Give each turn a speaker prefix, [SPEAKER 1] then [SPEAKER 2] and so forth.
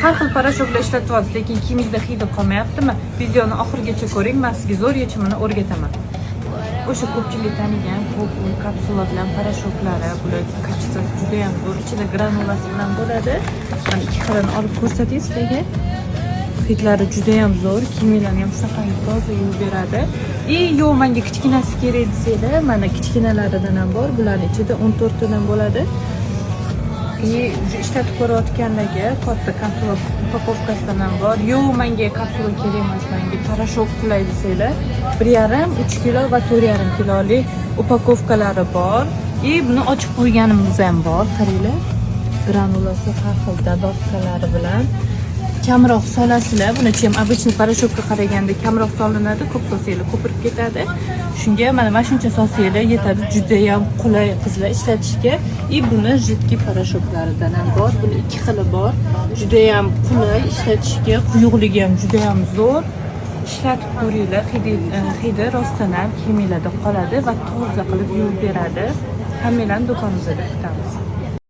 [SPEAKER 1] Har xil порошок lar ishlatyapsiz, lekin kiyimingizda hidi qolmayaptimi? Videoni oxirigacha ko'ring, men sizga zo'r yechimini o'rgataman. O'sha ko'pchilik tanigan Popul kapsula bilan порошок lari, bular качество si juda ham zo'r, ichida granulasi bilan bo'ladi. Mana, ikki xilini olib ko'rsatay sizlarga. Hidlari juda ham zo'r, kiyimlarni ham shunaqangi toza yuvib beradi. И yo'q, menga kichkinasi kerak desanglar, mana kichkinalaridan ham bor. Bularni ichida 14 tadan bo'ladi. И уже ishlatib ko'rayotganlarga katta kapsula упаковка sidan ham bor. Yo'q, menga kapsula kerak emas, menga порошок qulay desanglar, 1,5, 3 kilo va 4,5 kilolik упаковка lari bor. И buni ochib qo'yganimiz ham bor, qaranglar. Granulasi har xil добавка lari bilan kamroq solasizlar. Buni чем обычный порошок ka qaraganda kamroq solinadi, ko'p solsanglar ko'pirib ketadi. Shunga mana shuncha solsanglar yetadi. Judayam qulay, qizlar, ishlatishga. И buni жидкий порошок laridan ham bor. Buni ikki xili bor. Judayam qulay ishlatishga, quyuqligi ham judayam zo'r. Ishlatib ko'ringlar, hidi rostdan ham kiyiminglarda qoladi va toza qilib yuvib beradi. Hammanglarni do'konimizda kutamiz.